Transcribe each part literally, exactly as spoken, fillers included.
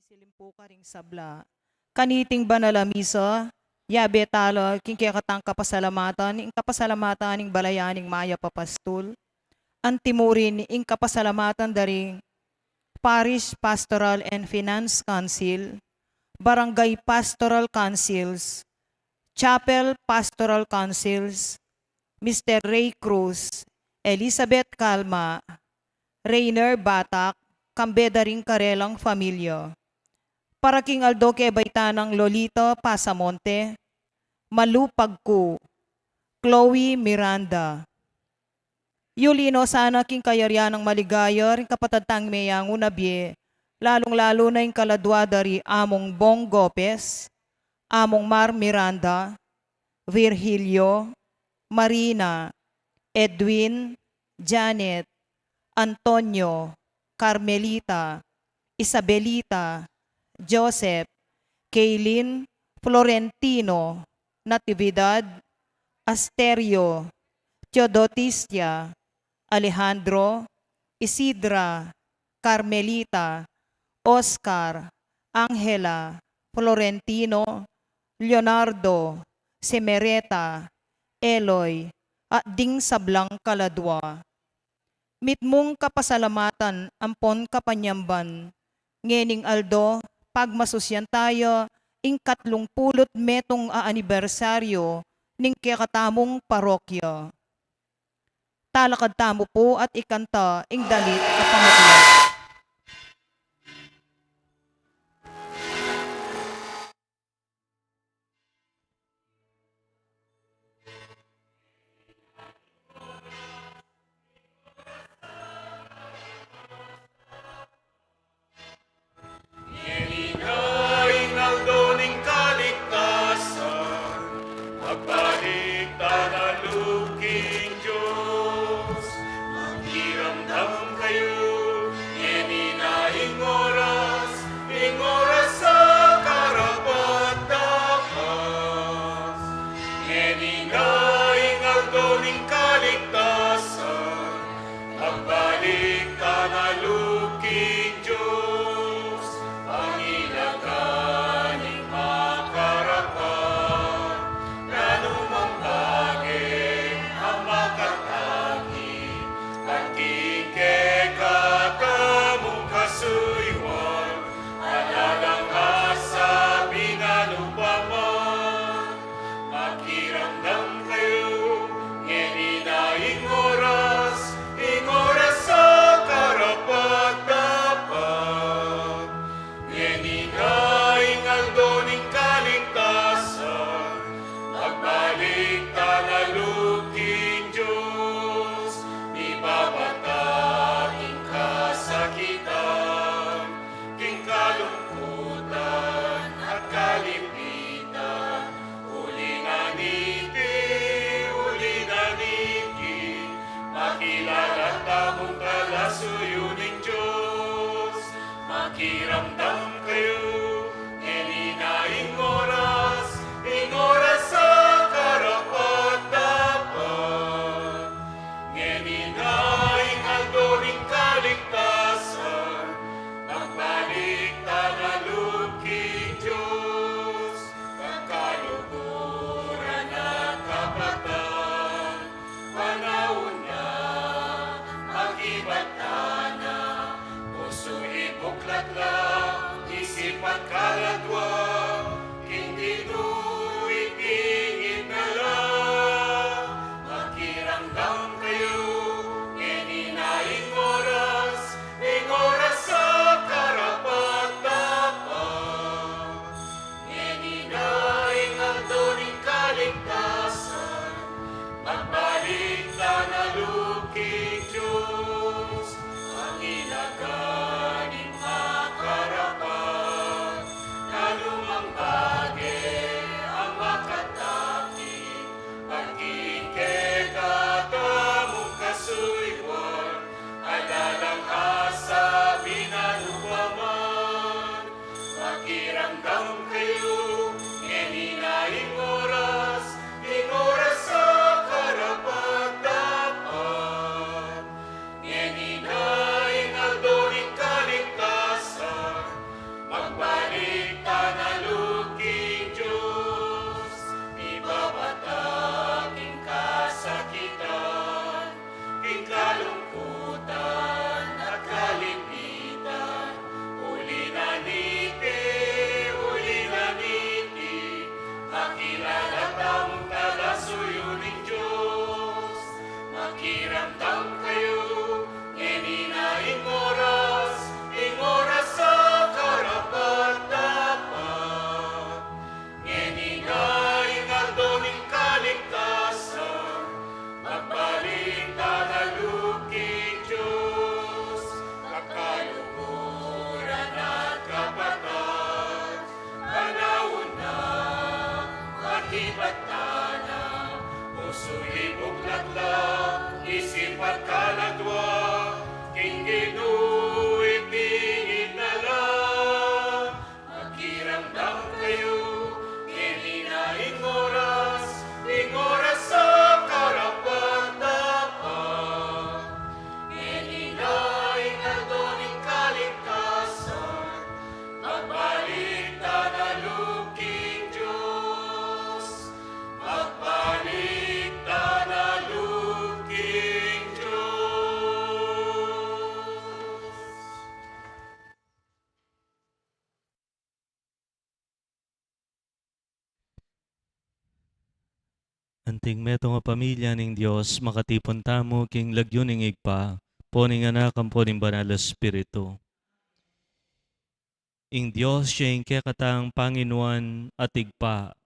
Silim pu karing sabla. Kaniting banal a misa, yabe tala king kekatang kapasalamatan, ing kapasalamatan ning balayan ning Mayap a Pastul, antimurin ing kapasalamatan da ring Parish Pastoral and Finance Council, Barangay Pastoral Councils, Chapel Pastoral Councils, Mister Ray Cruz, Elizabeth Calma, Rainer Batak, kambe da ring karelang familia. Para king aldo kebaitan nang Lolita Pasamonte, Malu Pagku, Chloe Miranda. Yuli no sana king kayarian nang maligaya ring kapatad tang meyangu na bie, lalung-lalu na ing kaladua da ri Among Bong Gopez, Among Mar Miranda, Virgilio, Marina, Edwin, Janet, Antonio, Carmelita, Isabelita, Joseph, Kaylin, Florentino, Natividad, Asterio, Teodotistia, Alejandro, Isidra, Carmelita, Oscar, Angela, Florentino, Leonardo, Semereta, Eloy, at ding sablang kaladua. Mitmung kapasalamatan ampon kapanyamban, ngening aldo, pagmasusyan taya ing katlung pulu't metung a anibersaryo ning kekatamung parokya. Talakad tamu pu at ikanta ing dalit a pangatla. Ngeni na ing aldo ning kaligtasan, magbalik tana lub king Dios. Makiramdam kayu, Ibuklat la, isip at kaladwa, king Ginu iti inala. Makiramdam kayu, ngeni na ing oras, ing oras a karapat-dapat. Ngeni na ing aldo ning kaligtasan, magbalik ta na lub king Dios. Magbalik ta na lub king Dios. Anting metung a pamilya ning Dios, makatipun tamu king lagyu ning Ibpa, ampo ning Anak, ampo ning Banal a Espiritu. Ing Dios ya ing kekatang Panginuan at Ibpa,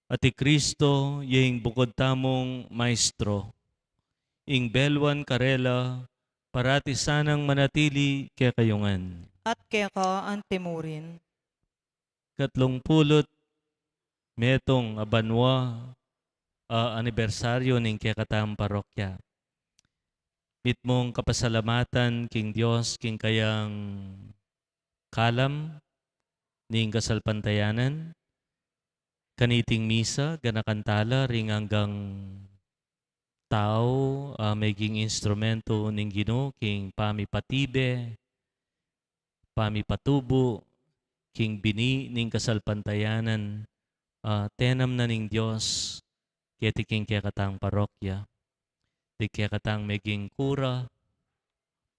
at i Kristo ya ing bukud tamung Maestro. Ing belwan karela, parati sanang manatili kekayu ngan. At keka antimurin. Katlung pulu't metung a banua a anibersaryu ning kekatang parokya. Mitmung kapasalamatan king Dios king kayang kalam ning kasalpantayanan. Kaniting misa, ganakan tala ring anggang tau a meging instrumentu ning Ginu king pamipatibe, pamipatubu king bini ning kasalpantayanan a tenam na ning Dios keti king kekatang parokya. Ding kekatang meging kura,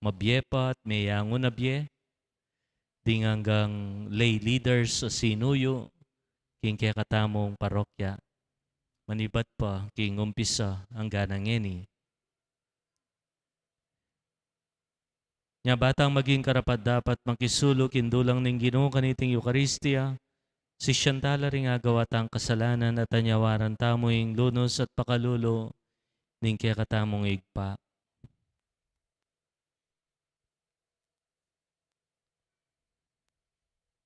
mabie pa at meyangu na bie, ding anggang lay leaders a sinuyu king kekatamung parokya, manibat pa king umpisa anggang ngeni. Nya ba tang maging karapat-dapat makisulu king dulang ning Ginu kaniting Eukaristia, sisian tala ring agawa tang kasalanan at anyawaran tamu ing lunus at pakalulu ning kekatamung Ibpa.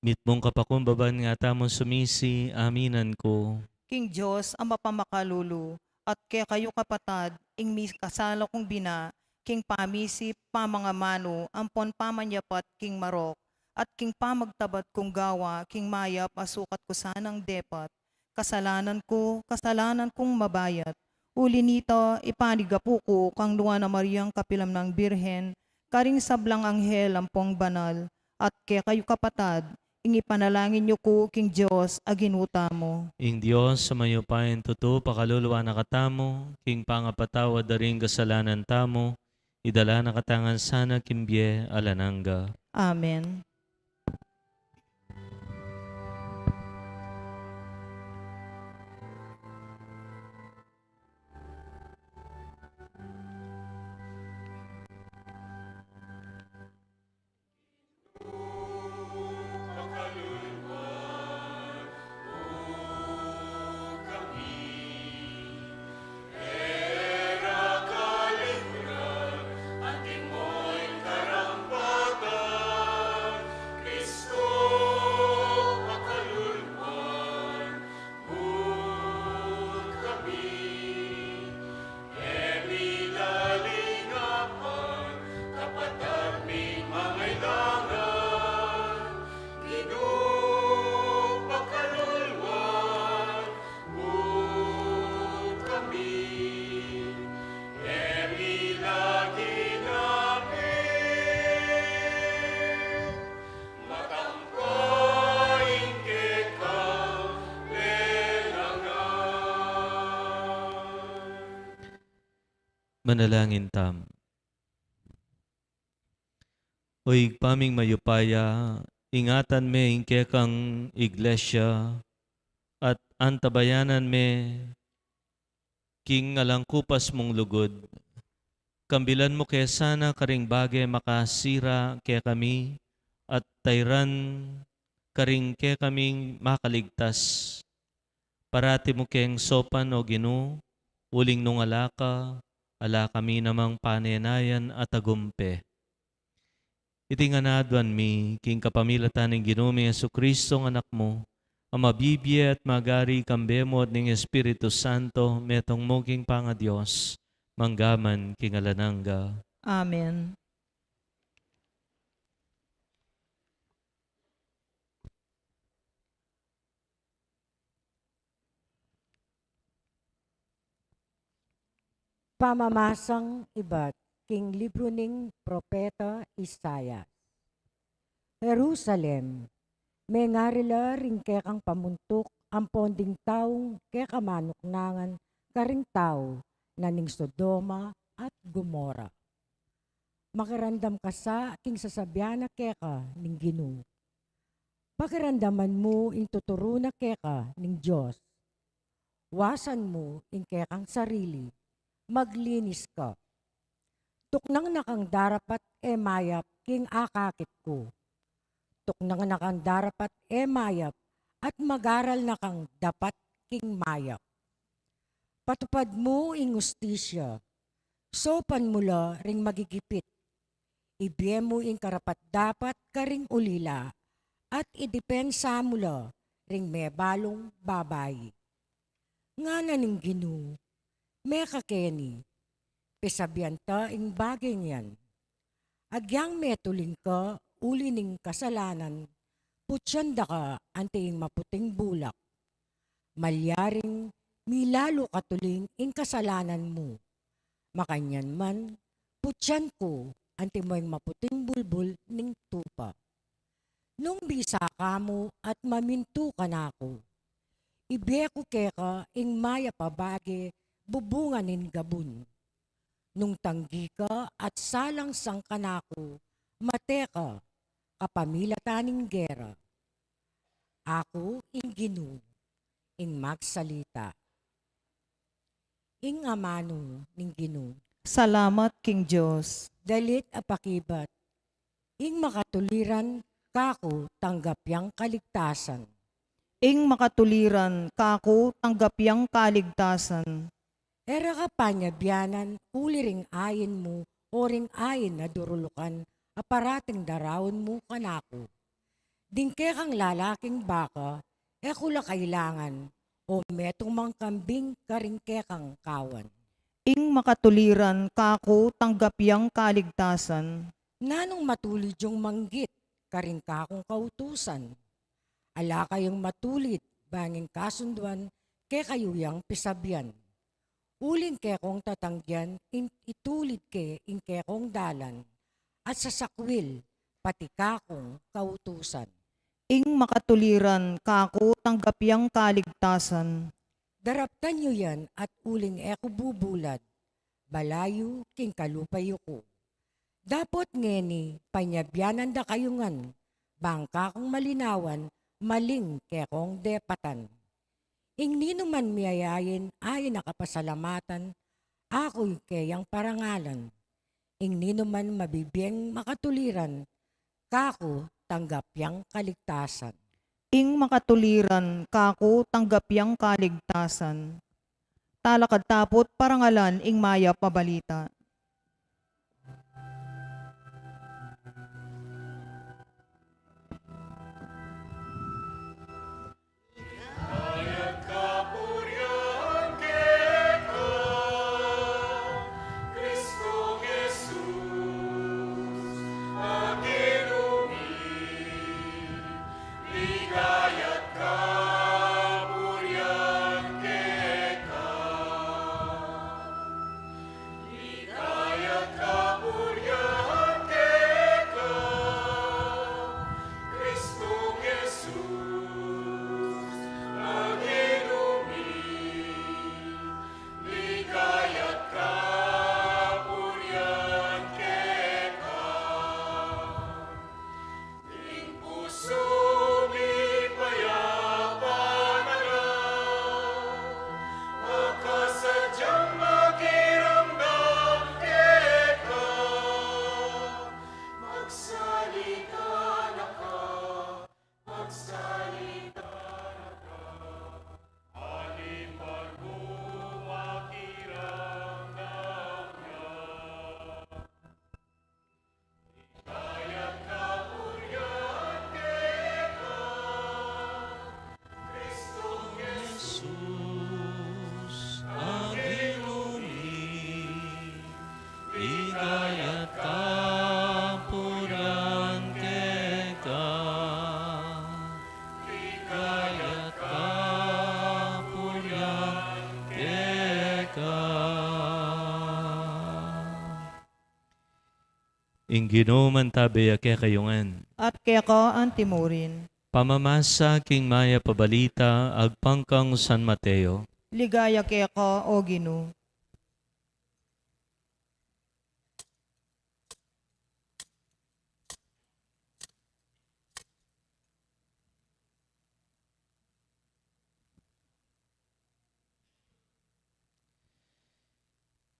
Mitmung kapakumbaban nga tamung sumisi, aminan ku. King Dios a mapamakalulu, at kekayu kapatad, ing mikasala kung bina, king pamisip, pamangamanu, ampon pamanyapat king marok, at king pamagtabat kung gawa, king mayap a sukat ku sanang depat. Kasalanan ku, kasalanan kung mabayat. Uli nita, ipanigapu ku kang Nuan a Mariang kapilan nang Birhen, karing sablang anghel ampong banal, at kekayu kapatad, ing ipanalangin yu ku king Dios a Ginu tamu. Ing Dios a mayupayang tutu pakaluluan na katamu, king pangapatawad da ring kasalanan tamu, idala na katamu ngan sana king bie alang angga. Amen. Manalangin tamu. O Ibpa ming mayupaya, ingatan me ing kekang Iglesia at antabayanan me king alang kupas mung lugud. Kambilan mu ke sana karing bage makasira kekami at tairan karing kekaming makaligtas. Parati mu keng saupan, O Ginu, uling nung ala ka, ala kami namang panenayan at tagumpe. Iti ngan aduan mi king kapamilatan ning Ginu ming Jesucristo, Anak mu, a mabibie at magari kambe mu at ning Espiritu Santo, metung mu king pangaDios, mangga man king alang angga. Amen. Pamamasang ibat king libru ning propeta Isaias. Jerusalem, mengari la ring kekang pamuntuk ampon ding taung keka manuknangan karing tau na ning Sodoma at Gomorra. Makiramdam ka sa king sasabian na keka ning Ginu. Pakiramdaman mu ing tuturu na keka ning Dios. Wasan mu ing kekang sarili, maglinis ka. Tuknang na kang darapat e mayap king akakit ku. Tuknang na kang darapat e mayap at mag-aral na kang dapat king mayap. Patupad mu ing ustisya, saupan mu la ring magigipit. Ibie mu ing karapat-dapat karing ulila, at idepensa mu la ring mebalung babai. Ngana ning Ginu, mekakeni, pisabian ta ing baging yan. Agyang metuling ka uli ning kasalanan, putian da ka anti ing maputing bulak. Malyaring milalu katuling ing kasalanan mu. Makanyan man, putian ku anti mo ing maputing bulbul ning tupa. Nung bisa ka mu at mamintu kanaku, ibie ku keka ing mayap a bage bubungan ning gabun. Nung tanggi ka at salangsang kanaku, mate ka kapamilatan ning gera. Aku ing Ginu, ing magsalita. Ing amanu ning Ginu. Salamat king Dios. Dalit a pakibat. Ing makatuliran kaku tanggap yang kaligtasan. Ing makatuliran kaku tanggap yang kaligtasan. E ra ka panyabianan uli ring ain mu o ring ain a durulukan a parating daraun mu kanaku. Ding kekang lalaking baka, e ku la kailangan, o metung mang kambing karing kekang kawan. Ing makatuliran kaku tanggap yang kaligtasan. Nanung matulid yung manggit karing kakung kautusan? Ala kayung matulid bang ing kasunduan kekayu yang pisabian. Uling kekong tatanggian ing itulid ke ing kekong dalan, at sasakwil pati kakung kautusan. Ing makatuliran kaku tanggap yang kaligtasan. Daraptan yu yan at uling e ku bubulad, balayu king kalupa yu ku. Dapot ngeni, panyabianan da kayu ngan, bang kakung malinawan, maling kekong depatan. Ing ninuman miyayain ain a kapasalamatan, aku ing keyang parangalan. Ing ninuman mabibieng makatuliran, kaku tanggap yang kaligtasan. Ing makatuliran kaku tanggap yang kaligtasan. Talakad ta pu't parangalan ing mayap a balita. Ing Ginu mantabe ya kekayu ngan. At keka antimurin. Pamamasa king mayap a balita agpang kang San Mateo. Ligaya keka, O Ginu.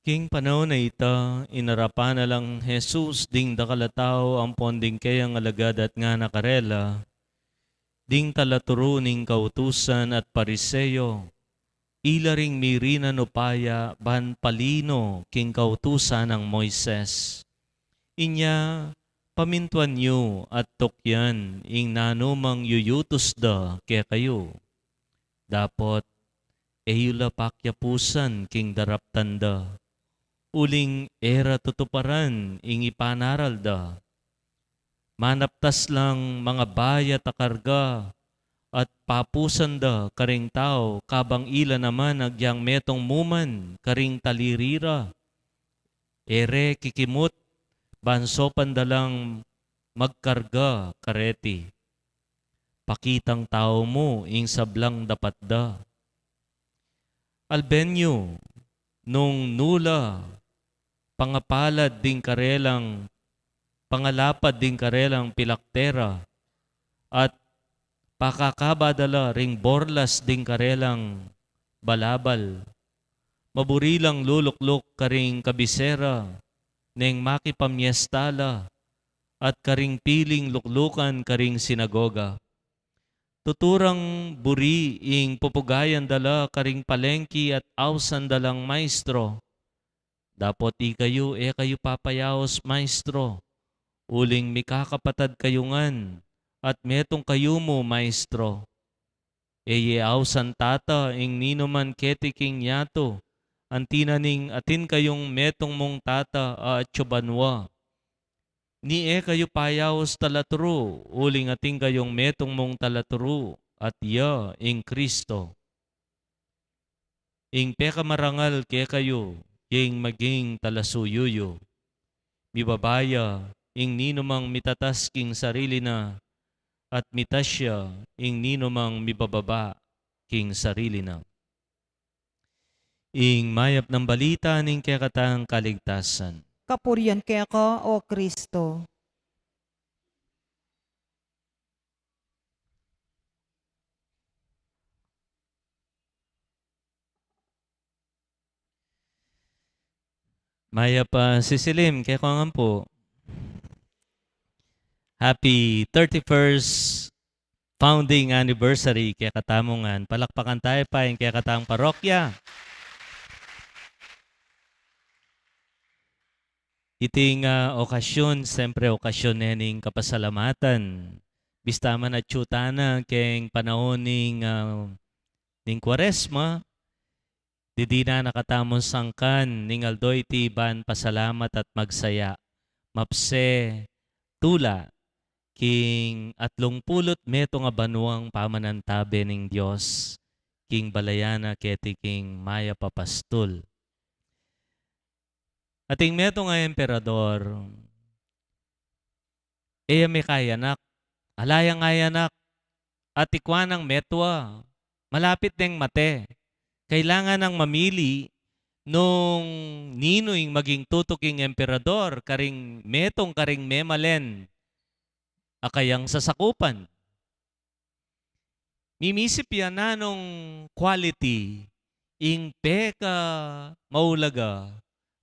King panaun a ita, inarapan na lang Jesus ding dakal a tau ampon ding kayang alagad at ngana karela, ding talaturu ning kautusan at Pariseo, ila ring mirinan upaya ban palino king kautusan nang Moises. Inya, pamintuan yu at tukyan ing nanumang yuyutus da kekayu. Dapot, e yu la pakyapusan king daraptan da, uling e ra tutuparan ing ipanaral da. Manaptas lang mangabayat a karga at papusan da karing tau, kabang ila naman agyang metung mu man karing taliri ra. E re kikimut, ban saupan da lang magkarga kareti. Pakitang tau mu ing sablang dapat da. Alben yu, nung nu la pangapalad ding karelang, pangalapad ding karelang pilaktera, at pakakaba da la ring borlas ding karelang balabal. Maburi lang lulukluk karing kabisera, neng makipamiesta la, at karing piling luklukan karing sinagoga. Tutu rang buri ing pupugayan da la karing palengki at ausan da lang, "Maestro." Dapot ikayu, e kayu papayaus maestro, uling mikakapatad kayu ngan, at metung kayu mu maestro. E ye ausan Tata ing ninuman keti king yatu, anti na ning atin kayung metung mung Tata a atyu banua. Ni e kayu payaus talaturu, uling atin kayung metung mung talaturu, at ya ing Kristo. Ing pekamarangal kekayu, ya ing maging talasuyu yu. Mibaba ya ing ninumang mitatas king sarili na, at mitas ya ing ninumang mibababa king sarili na. Ing mayap nang balita ning kekatang kaligtasan. Kapurian keka, O Kristo. Mayap a sisilim keka ngan pu. Happy thirty-first founding anniversary kekatamu ngan. Palakpakan tayu pa ing kekatang parokya. Iting, ah, okasyon, siyempre okasyon ne ning kapasalamatan. Bista man atyu tana keng panaun ning, ah, ning Kuaresma, didinan na katamu sangkan ning aldo iti ban pasalamat at magsaya. Mapse tula king atlung pulu't metung a banuang pamanantabe ning Dios, king balayan na keti king mayap a pastul. Ating metung a emperador, e ya mekayanak, ala yang ayanak, at ikua nang metua, malapit neng mate. Kailangan nang mamili nung ninu ing maging tutuking emperador, karing metung, karing memalen a kayang sasakupan. Mimisip ya nanung quality ing pekamaulaga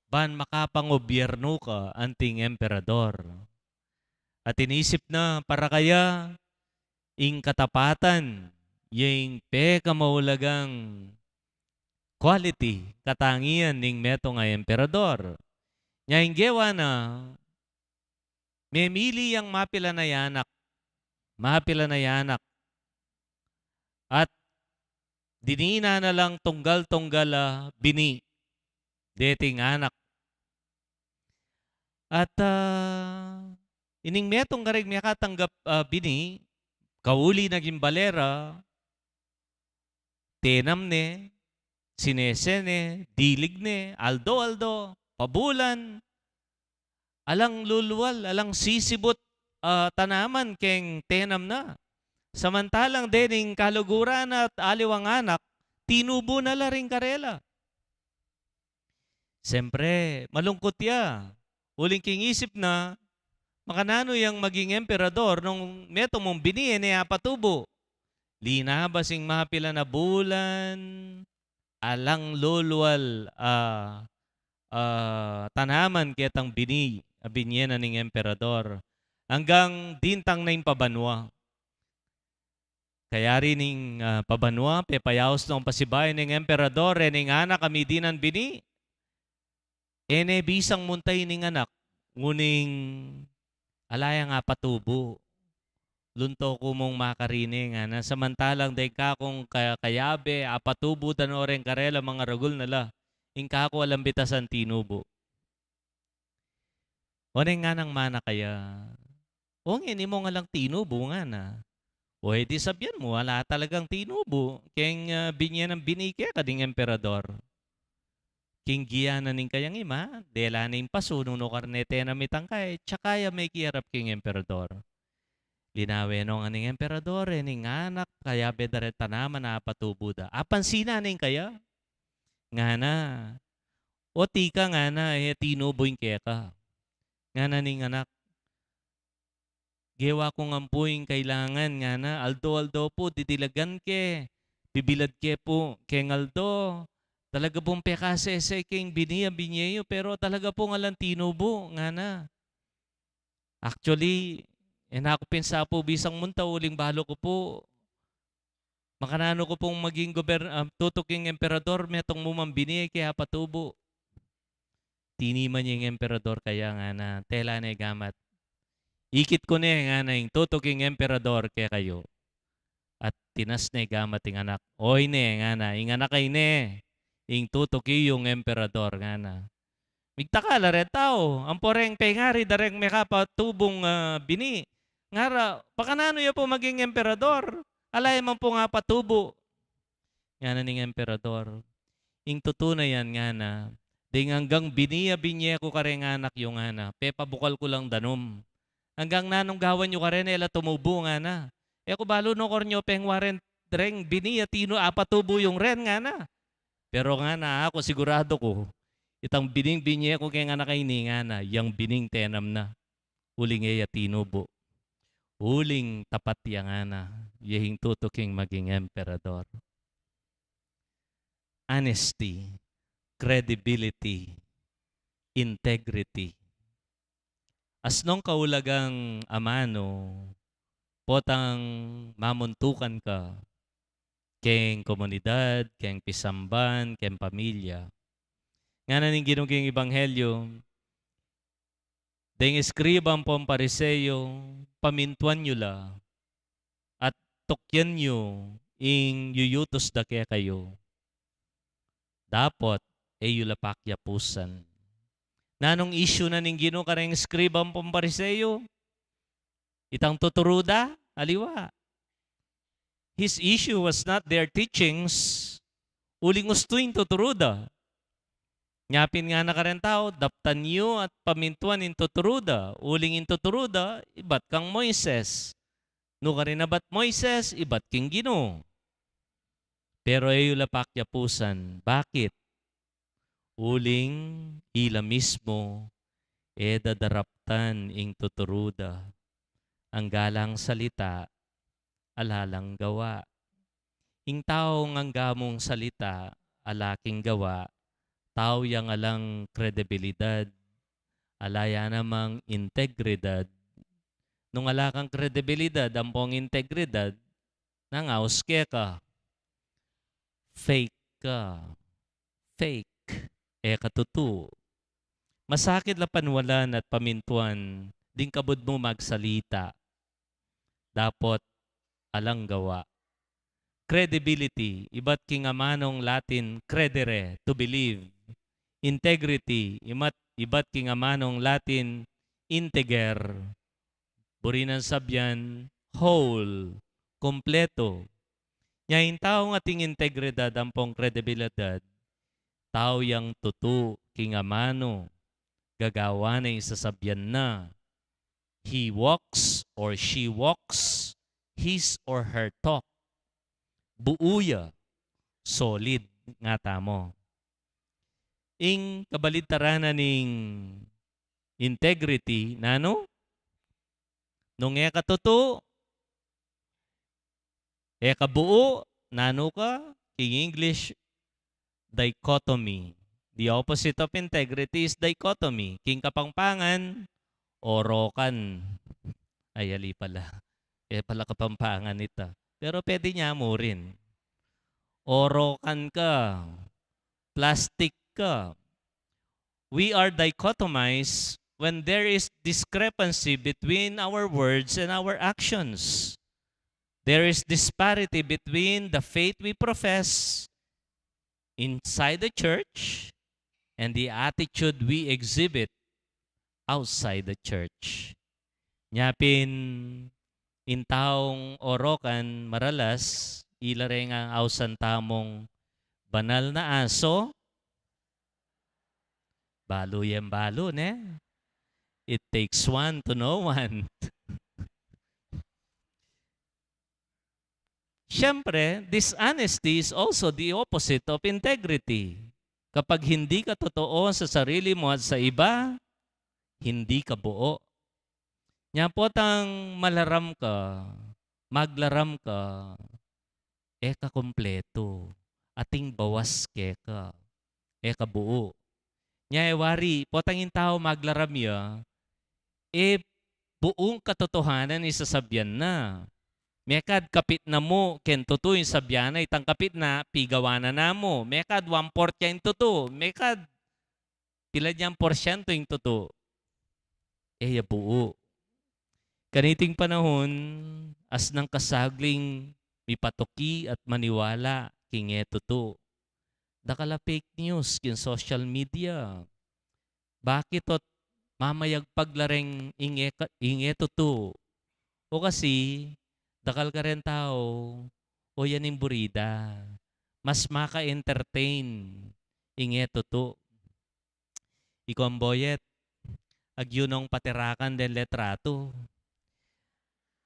ban makapangobyernu ka anting emperador. At inisip na para kaya ing katapatan, ya ing pekamaulagang quality, katangian ning metung a emperador. Nya ing gewa na, memili yang mapilan a anak, mapilan a anak. At dininan na lang tunggal-tunggal a bini deting anak. At, ah, ining metung karing mekatanggap, ah, bini, kauli na king bale ra, tenam ne, sinese ne, dilig ne, aldo-aldo, pabulan, alang lulwal, alang sisibut, ah, tanaman keng tenam na. Samantalang dening kaluguran na at aliwang anak, tinubu na la ring karela. Siyempre, malungkut ya. Uling king isip na, makananu yang maging emperador nung metung mung bini e ne apatubu. Linabas ing mapilan a bulan, alang lulwal, ah, ah, tanaman ketang bini a binie na ning emperador. Anggang dintang na ing pabanua. Kayari ning, ah, pabanua, pepayaus nong pasibayu ning emperador, e ning anak a midinan bini, e ne bisang munta ining anak, nguning ala yang apatubu. Lunto ku mung makarine, ngana, samantalang deng kakung ka-, kayabe, apatubu da no reng karela, mangaragul na la. Ing kaku alang bitasan tinubu. O neng nganang mana kaya, o ngeni mung alang tinubu, ngana. O e di sabian mu, ala talagang tinubu keng, ah, binie nang bini keka ding emperador. King giya na ning kayang ima, dela ne ing pasu nung nukarin ne tenam itang kaya, tsaka ya mekiarap king emperador. Linawe no ngan ning emperador, e ning anak, kayabe da reng tanaman a apatubu da. Apansinan ne ing kaya, ngana. O tika, ngana, e tinubu ing keka. Ngana ning anak, gewa kung ampu ing kailangan, ngana, aldo-aldo pu didilagan ke, bibilad ke pu keng aldo. Talaga pung pekasese keng bini a binie yu, pero talaga pung alang tinubu, ngana. Actually, e na ku pinsa pu bisang munta uling balu ku pu makananu ku pung maging gober-, ah, tutuking emperador, metung mu mang bini e ke apatubu. Tiniman ya ing emperador kaya, ngana, tela ne gamat. Ikit ku ne, ngana, ing tutuking emperador kekayu. At tinas ne gamat ing anak. Oy ne, ngana, ing anak a ini, ing tutuki yung emperador, ngana. Migtaka la reng tau, ampo reng pengari da reng mekapatubung, ah, bini. Ngara, makananu ya pu maging emperador? Ala ya man pung apatubu. Ngana ning emperador, ing tutu na yan, ngana, deng anggang bini a binie ku kareng anak yu, ngana, pepabukal ku lang danum. Anggang nanung gawan yu karen, e la tumubu, ngana. E ku balu nung karin yu pengwa reng bini a tinu-, apatubu yung ren, ngana. Pero ngana, aku siguradu ku, itang bining binie ku keng anak a ini, ngana, yang bining tenam na. Uling e ya tinubu. Uling tapat ya, ngana, ya ing tutuking maging emperador. Honesty, credibility, integrity. Asnong kaulagang amanu, potang mamuntukan ka keng komunidad, keng pisamban, keng pamilya. Ngana ning Ginu keng Ebanghelyo, deng eskriba ampong Pariseo, pamintuan yu la, at tukyan yu ing yuyutus da kekayu. Dapot e yu la pakyapusan. Nanung issue na ning Ginu kareng eskriba ampong Pariseo? Itang tuturu da? Aliwa. His issue was not their teachings. Uling ustu ing tuturu da. Nya pin ngana kareng tau, daptan yu at pamintuan ing tuturu da. Uling ing tuturu da, ibat kang Moises. Nukarin abat Moises, ibat king Ginu. Pero e yu la pakyapusan. Bakit? Uling ila mismu e da daraptan ing tuturu da. Angga lang salita, ala lang gawa. Ing taung angga mung salita, ala king gawa, tau yang alang kredibilidad, ala ya namang integridad. Nung ala kang kredibilidad ampong integridad, nangaus keka. Fake ka. Fake. E ka tutu. Masakit la panwalan at pamintuan ding kabud mu magsalita. Dapot alang gawa. Credibility, ibat king amanung Latin credere, to believe. Integrity, imat, ibat king amanung Latin integer. Buri nang sabyan, whole, kompleto. Nya ing taung ating integridad ampong kredibilidad, tau yang tutu king amanu. gagawan na ing sasabian na. He walks or she walks his or her talk. Buu ya, solid, ngatamu. Ing kabaligtaran na ning integrity, nanu? Nung e ka tutu, e ka buu, nanu ka? King English, dichotomy. The opposite of integrity is dichotomy. King Kapampangan, orokan. Ay, ali pala. E pala Kapampangan ita. Pero pwede nya mu rin. Orokan ka. Plastic ka. We are dichotomized when there is discrepancy between our words and our actions. There is disparity between the faith we profess inside the church and the attitude we exhibit outside the church. Nya pin, ing taung orokan maralas, ila reng ausan tamung banal na aso, balu yang balu, ne? It takes one to know one. Siyempre, dishonesty is also the opposite of integrity. Kapag hindi ka totoo sa sarili mo at sa iba, hindi ka buo. Nya potang malaram ka, maglaram ka, e ka kumpleto, ating bawas keka, e ka buo. Nya e wari, potang ing tau maglaram ya, e buung katotohanan ing sasabian na. Mekad kapitna mu keng tutu ing sabian na, itang kapitna, pigawan na mu. Mekad one-fourth ya ing tutu. Mekad pila yang porsyento ing tutu. E ya buu. Kaniting panahun, asnang kasagling mipatuki at maniwala king e tutu. Dakal a fake news king social media. Bakit ot mamayagpag la reng ing e ka-, ing e tutu? O kasi, dakal karen tau, o yan ing buri da. Mas maka-entertain ing e tutu. Ikong boyet, agyu nong paterakan deng letratu.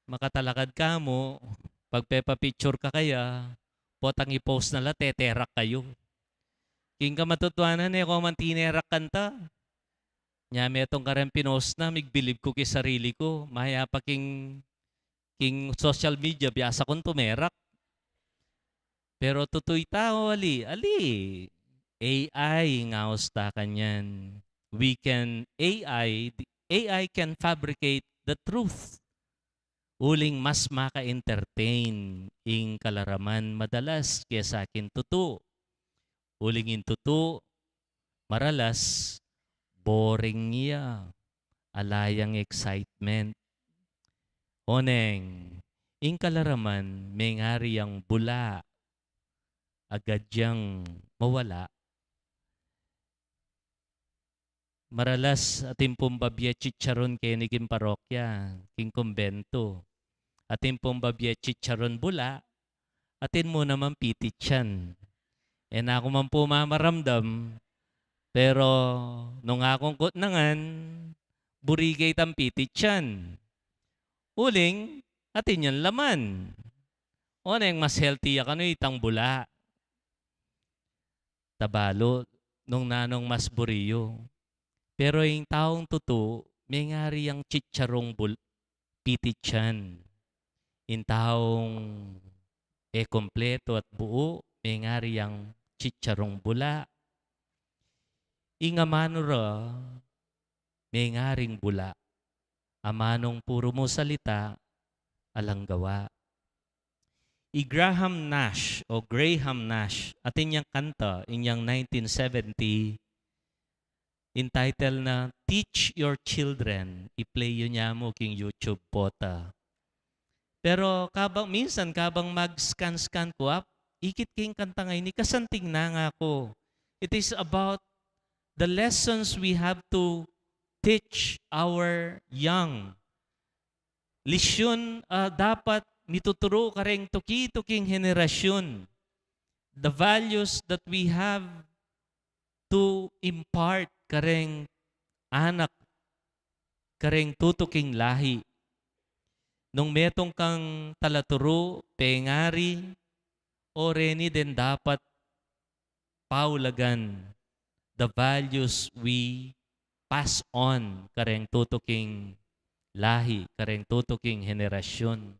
Makatalakad ka mu, pagpepa-picture ka kaya, potang i-post na la, teterak kayu. King kamatutuanan, e ko man tinerak kanta. Nya metung kareng pinost na, migbilib ku king sarili ku, mayap a king, king social media, biasa kung tumerak. Pero tutu ita o ali? Ali, A I ing aus ta kanyan. We can, A I, the A I can fabricate the truth. Uling mas maka-entertain ing kalaraman madalas kesa king tutu. Uling ing tutu, maralas, boring ya. Ala yang excitement. Oneng, ing kalaraman, mengari yang bula, agad yang mawala. Maralas, atin pung babie chicharon keni king parokya, king kumbento. Atin pung babie chicharon bula, atin mu naman pititsan. E na ku man pu mamaramdam, pero nung akung kutnangan, buri ke itang pititsan. Uling, atin yang laman. Oneng mas healthy ya kanu itang bula. Tabalu, nung nanung mas buri yu. Pero ing taung tutu, mengari yang chicharong bul-, pititsan. Ing taung e kumpleto at buu, mengari yang chicharong bula. Ing amanu ra, mengaring bula. Amanung puru mu salita, alang gawa. I Graham Nash o Graham Nash, atin yang kanta, inyang nineteen seventy, entitled na Teach Your Children. I-play yu nya mu king YouTube pota. Pero kabang, minsan kabang mag-scan-scan ku ap, ikit ke ing kanta ngeni, kasanting na nga ku. It is about the lessons we have to teach our young. Lesyun, ah, dapat mituturu kareng tuki-tuking henerasyun. The values that we have to impart kareng anak kareng tutuking lahi. Nung metung kang talaturu, pengari, o reni den dapat paulagan, the values we pass on kareng tutuking lahi, kareng tutuking henerasyun.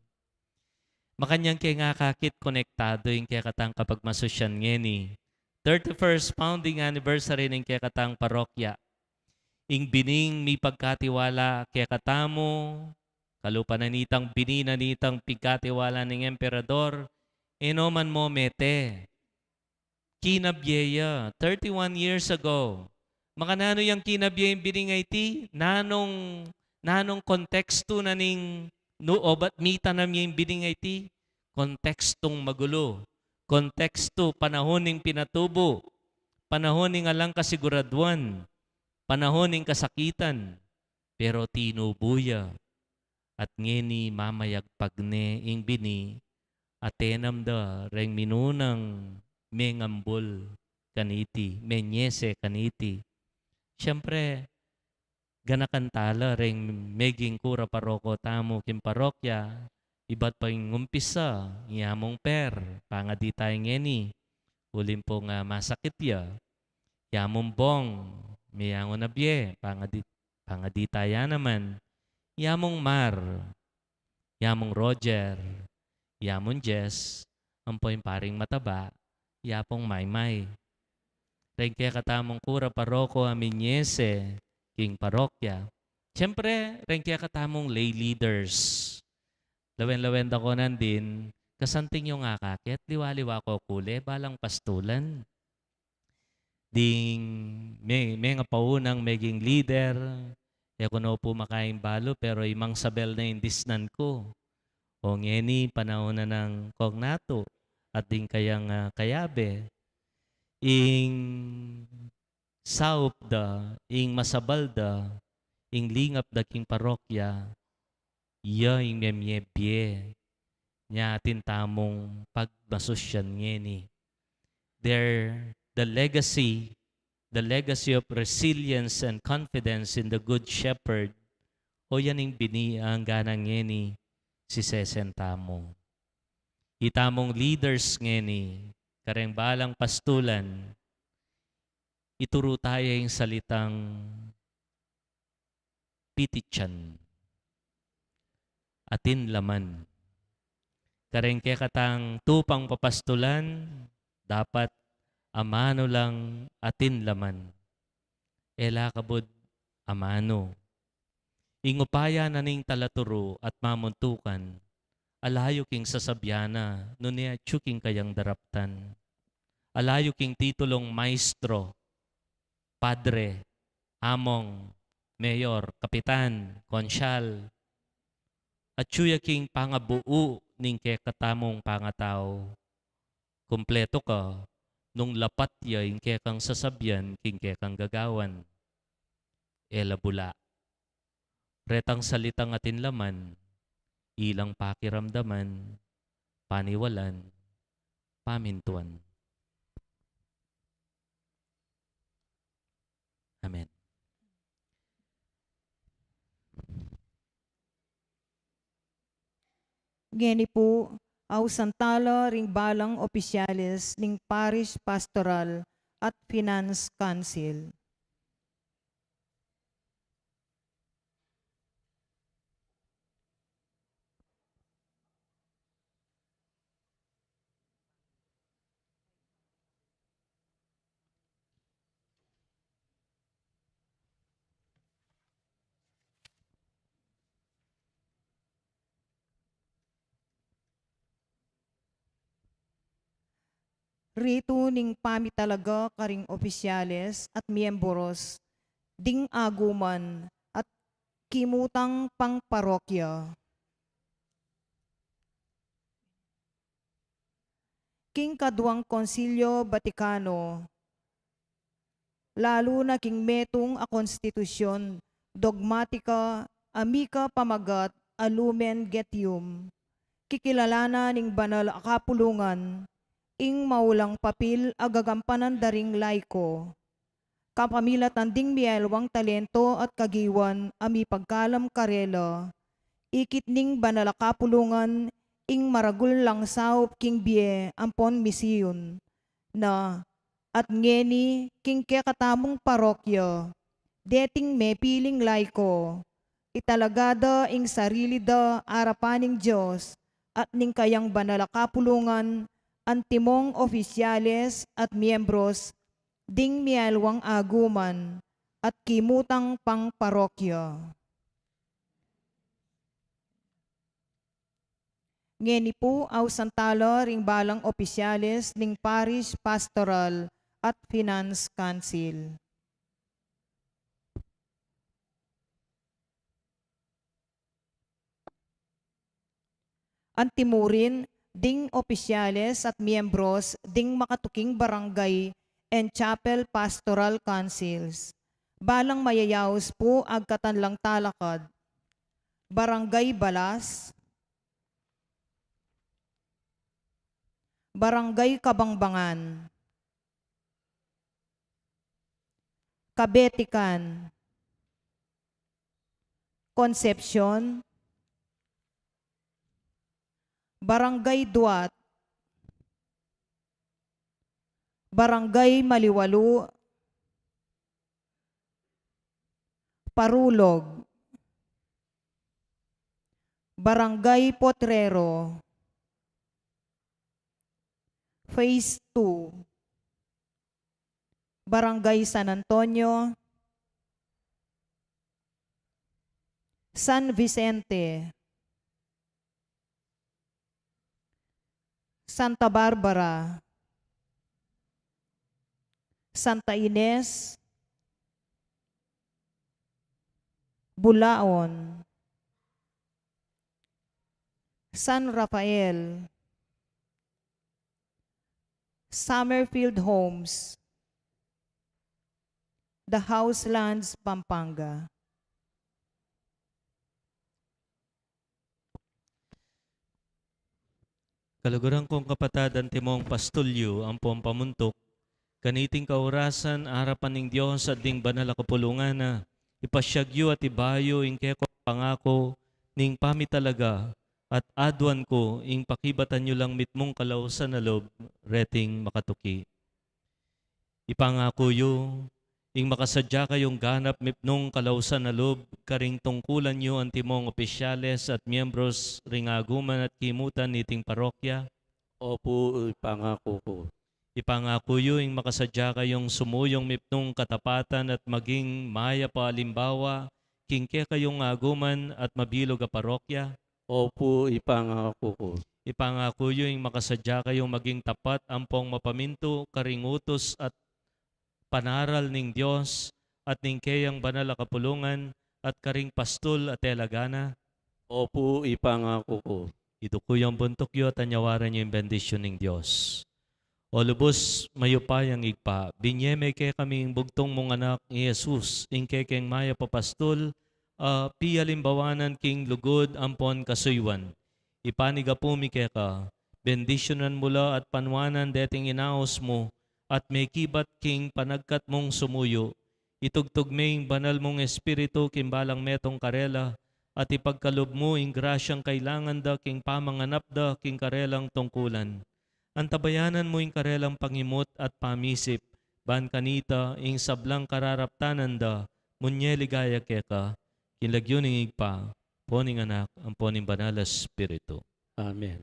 Makanyan ke nga akakit konektadu ing kekatang kapagmasusyan ngeni. Thirty-first founding anniversary ning kekatang parokya. Ing bining mipagkatiwala kekatamu, kalupa na nitang bini na nitang pigkatiwala ning emperador, e no man mo mete. Kinabye ya, thirty-one years ago. Makananu yang kinabye ing bining a iti? Nanung, nanung kontekstu na ning nu-, obat mitanam ya ing bining a iti? Kontekstung magulu. Kontekstu, panahun ning pinatubu. Panahun ning alang kasiguraduan. Panahun ning kasakitan. Pero tinubu ya. At ngeni mamayagpag ne ing bini a tenam da reng minunang mengambul kaniti, menyese kaniti. Siyempre, ganakan tala reng meging kura paroko tamu king parokya, ibat pa ing umpisa, ya mung Per, pangadi taya ngeni, uling pung masakit ya, ya mung Bong, meyangu na bie, pangadi, pangadi taya naman, ya mung Mar, ya mung Roger, ya mung Jess, ampo ing paring mataba, ya pung Maymay. Reng kekatamung kura paroko a minyese king parokya. Siyempre, reng kekatamung lay leaders. Lawen-lawen da ko nandin, kasanting yung akakit, liwa-liwa ko kule, balang pastulan. Ding me-, mengapaunang meging lider, e ku no pu makaimbalu, pero imang sabel na ing disnan ku. O ngeni, panahun na nang kong natu, at ding kayang, ah, kayabe, ing saup da, ing masabal da, ing lingap da king parokya, ya ing memye bie nya atin tamung pagmasusyan ngeni. They're the legacy, the legacy of resilience and confidence in the Good Shepherd. O yan ing bini a angga na ngeni sisesen tamu. Itamung leaders ngeni, kareng balang pastulan, ituru taya ing salitang pititsan, atin laman. Kareng kekatang tupang papastulan, dapat amanu lang atin laman. E la kabud amanu. Ing upaya na ning talaturu at mamuntukan, alayu king sasabyan na, nune atyu king kayang daraptan. Alayu king titulung maestro, padre, among, mayor, kapitan, konsyal. Atyu ya king pangabuu ning kekatamung pangatau. Kumpletu ka nung lapat ya ing kekang sasabyan king kekang gagawan. E la bula. Retang salitang atin laman, ilang pakiramdaman, paniwalan, pamintuan. Amen. Ngeni pu, ausan tala ring balang opisyales ning Parish Pastoral at Finance Council. Ritu ning pamitalaga karing opisyales at miyembros ding aguman at kimutang pangparokya. King kaduang Konsilyo Vaticano, lalu na king metung a konstitusyon dogmatika a mika pamagat a Lumen Gentium, kikilalanan ning banal a kapulungan ing maulang papil a gagampanan da ring laiko. kapamilatan ding mialiwang talento at kagiwan a mipagkalam karela, ikit ning banal a kapulungan ing maragul lang saup king bie ampon misyon na. At ngeni king kekatamung parokya, deting mepiling laiko, italaga da ing sarili da arapan ning Dios at ning kayang banal a kapulungan, antimong opisyales at miyembros ding mialiwang aguman at kimutang pang parokya. Ngeni pu, ausan tala ring balang opisyales ning Parish Pastoral at Finance Council. Antimurin, ding opisyales at miyembros ding makatuking barangay and chapel pastoral councils. Balang mayayaus pu, agkatan lang talakad. Barangay Balas, Barangay Kabangbangan, Kabetikan, Concepcion, Barangay Duat, Barangay Maliwalu, Parulog, Barangay Potrero, Phase two, Barangay San Antonio, San Vicente, Santa Barbara, Santa Ines, Bulaon, San Rafael, Summerfield Homes, The Houselands, Pampanga. Kaluguran kung kapatad, antimong pastul yu ampong pamuntuk kaniting kaurasan arapan ning Dios at ding banal a kapulungan na, ipasyag yu at ibayu ing kekong pangaku ning pamitalaga at aduan ku ing pakibatan yu lang mitmung kalausan a lub reting makatuki. Ipangaku yu ing makasadya kayung ganap mipnung kalausan a lub karing tungkulan yu, antimong opisyales at miyembros ring aguman at kimutan niting parokya? Opu, ipangaku ku. Ipangaku yu ing makasadya kayung sumuyung mipnung katapatan at maging mayap a alimbawa king kekayung aguman at mabilug a parokya? Opu, ipangaku ku. Ipangaku yu ing makasadya kayung maging tapat ampong mapamintu karing utus at panaral ning Dios at ning keyang banal a kapulungan at karing pastul a talaga na? Opu, ipangaku ku. Iduku yu ing buntuk yu at anyawaran yu ing bendisyun ning Dios. O lubus mayupayang Ibpa, binye me kekami ing bugtung mung Anak i Jesus, ing kekeng mayap a pastul, a pialimbawanan king lugud ampon kasuyuan. Ipanigapu mi keka, bendisyunan mu la at panuanan deting inaus mu at mekibat king panagkat mung sumuyu. Itugtug me ing banal mung Espiritu king balang metung karela at ipagkalub mu ing grasyang kailangan da king pamanganap da king karelang tungkulan. Antabayanan mu ing karelang pangimut at pamisip, ban kanita ing sablang kararaptanan da munye ligaya keka, king lagyu ning Ibpa, ampo ning Anak, ampo ning Banal a Espiritu. Amen.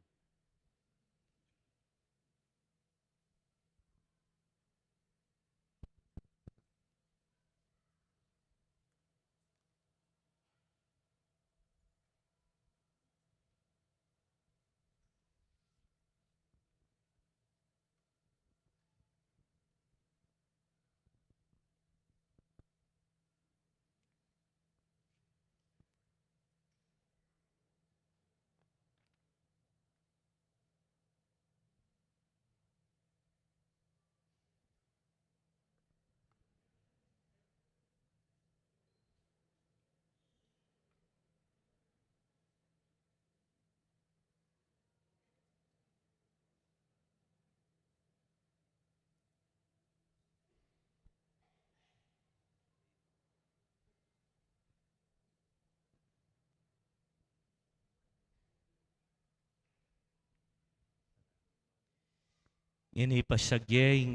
Ini pasyag ye ing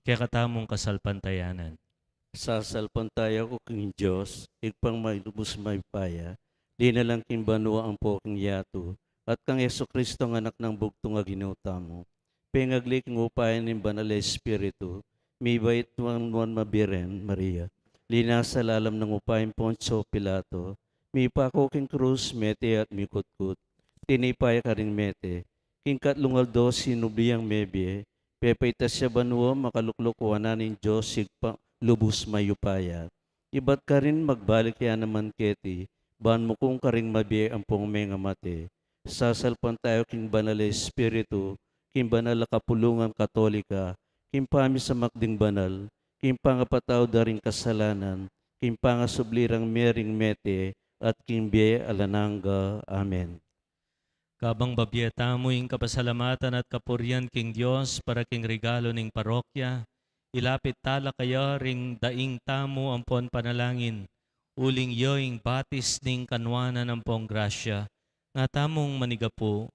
kekatamung kasalpantayanan. Sasalpantaya ku king Dios, Ibpang malubus mayupaya, linalang king banua ampo king yatu, at kang Jesucristo, ang Anak nang bugtung a Ginu tamu. Pengagli king upaya ning Banal a Espiritu, mibait nuan nuan Birhen Maria. Linasa lalam ning upaya ning Poncio Pilato, mipaku king krus, mete at mikutkut. Tinipa ya karing mete, king katlung aldo sinubli yang mebie, pepaitas ya banua, makalukluk wanan ning Dios Ibpang lubus mayupaya. Ibat karin magbalik ya naman keti, ban mukung karing mabie ampong mengamate. Sasalpantaya ku king Banal a Espiritu, king banal a kapulungan Katolika, king pamisamak ding banal, king pangapatawad da ring kasalanan, king pangasubli rang mie ring mete, at king bie alang angga. Amen. Kabang babie tamu ing kapasalamatan at kapurian king Dios para king regalo ning parokya, ilapit tala kaya ring daing tamu ampon panalangin, uling ya ing batis ning kanuanan ampong grasya. Nga tamung manigapu.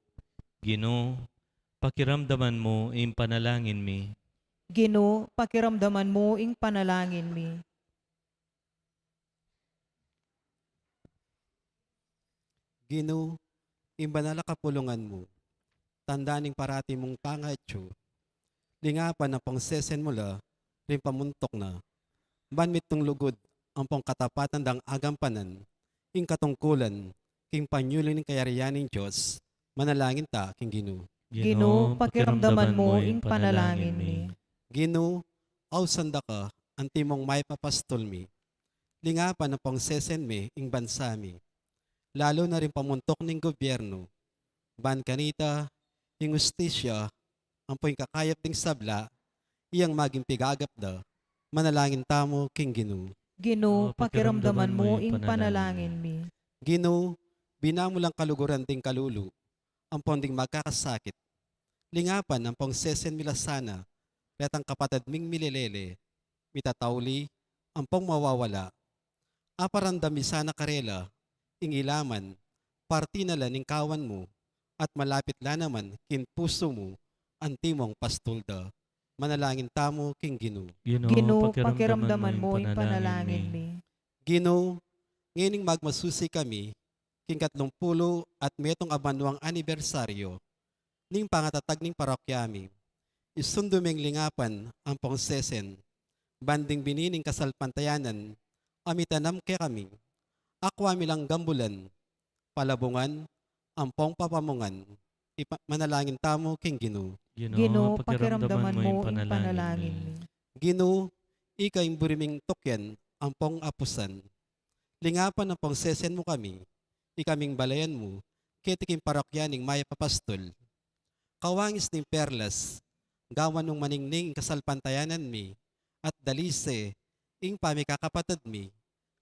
Ginu, pakiramdaman mu ing panalangin mi. Ginu, pakiramdaman mu ing panalangin mi. Ginu, ing banal a kapulungan mu, tanda ning parati mung pangatyu, lingapan ampong sesen mu la ring pamuntuk na, ban mitmung lugud ampong katapatan dang agampanan ing katungkulan king panyuli ning kayarian ning Dios. Manalangin ta king Ginu. Ginu, pakiramdaman mu ing panalangin mi. Ginu, ausan da ka antimong mayap a pastul mi. Lingapan ampong sesen me ing bansa mi, lalu na ring pamuntuk ning gobyernu, ban kanita ing hustisya ampo ing kakayap ding sabla, iyang maging pigagap da. Manalangin tamu king Ginu. Ginu, pakiramdaman mu ing panalangin mi. Ginu, bina mu lang kaluguran ding kalulu ampong ding magkakasakit. Lingapan ampong sesen mi la sana retang kapatad ming milelele, mitatauli, ampong mawawala. Aparandam mi sana karela ing ilaman, parti na la ning kawan mu, at malapit la naman king pusu mu, antimong pastul da. Manalangin tamu king Ginu. Ginu, pakiramdaman mu ing panalangin mi. Ginu, ngening magmasusi kami king katlung pulu at metung a banuang anibersaryu ning pangatatag ning parokya mi, isundu meng lingapan ampong sesen, ban ding bini ning kasalpantayanan a mitanam kekami, akua mi lang gambulan, palabungan, ampong papamungan. Ipa-, manalangin tamu king Ginu. Ginu, pakiramdaman mu ing panalangin mi. Ginu, ika ing buri ming tukyan ampong apusan. Lingapan ampong sesen mu kami, ikaming balayan mu, keti king parokya ning Mayap a Pastul. Kawangis ning perlas, gawan mung maningning ing kasalpantayanan mi, at dalise ing pamikakapatad mi,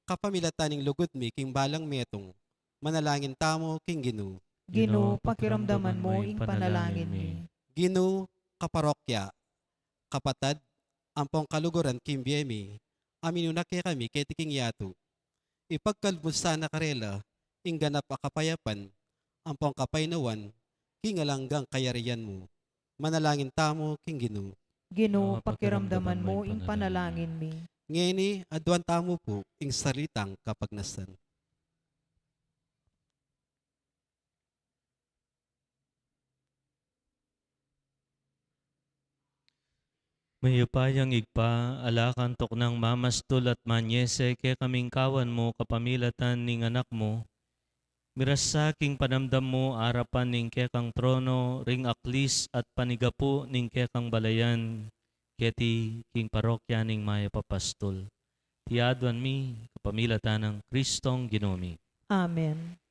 kapamilatan ning lugud mi king balang metung. Manalangin tamu king Ginu. Ginu, pakiramdaman mu ing panalangin mi. Ginu, kaparokya, kapatad, ampong kaluguran king bie mi, a minuna kekami keti king yatu. Ipagkalub mu sana karela ing ganap a kapayapan ampong kapaynawan king alang anggang kayarian mu. Manalangin tamu king Ginu. Ginu, pakiramdaman mu ing panalangin mi. Ngeni, aduan tamu pu ing salitang kapagnasan. Mayupayang Ibpa, ala kang tuknang mamastul at manyese kekaming kawan mu kapamilatan ning Anak mu, mirasa king panamdam mu arapan ning kekang trono ring aklis at panigapu ning kekang balayan, keti king parokya ning Mayap a Pastul. Iti aduan mi kapamilatan nang Kristong Ginu mi. Amen.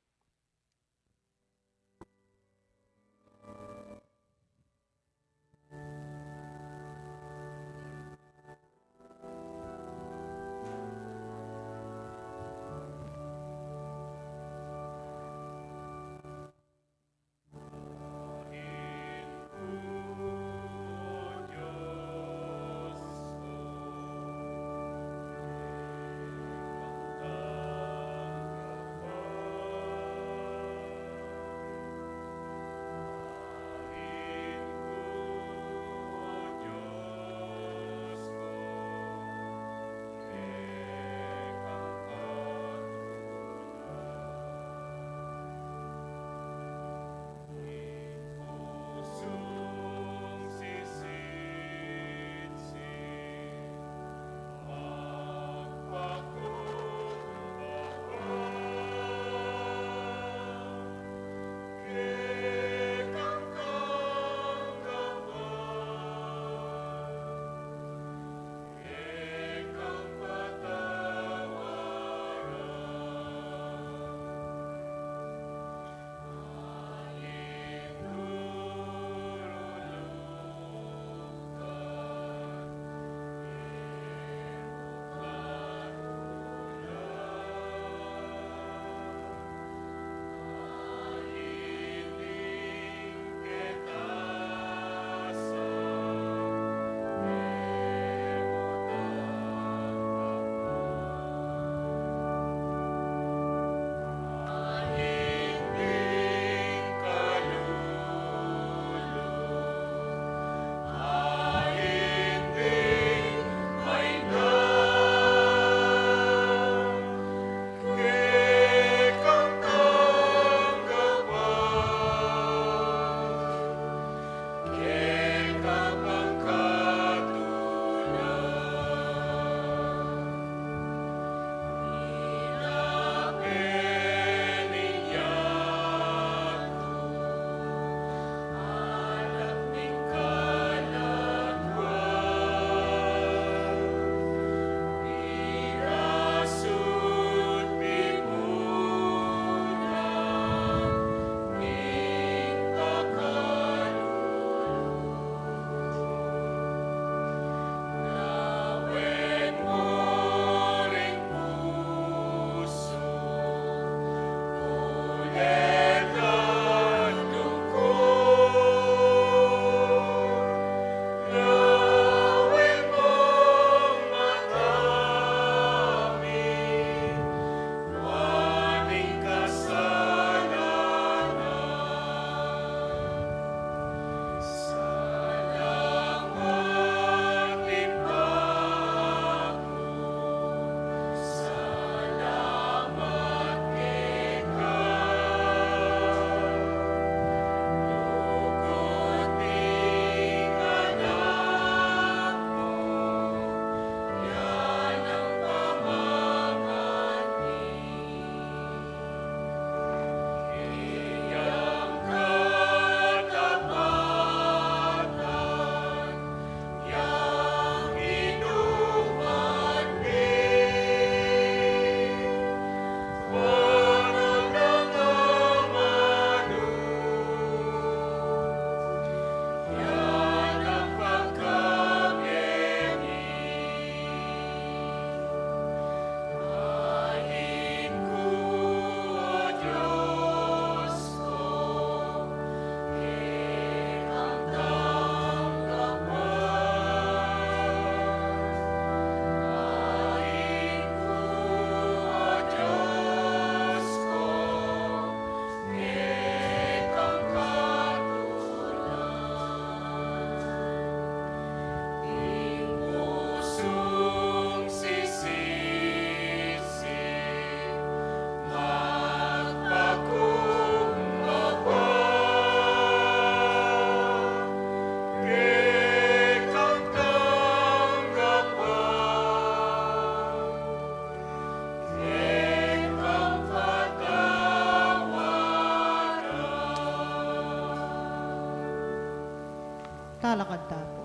Lakad ta pu.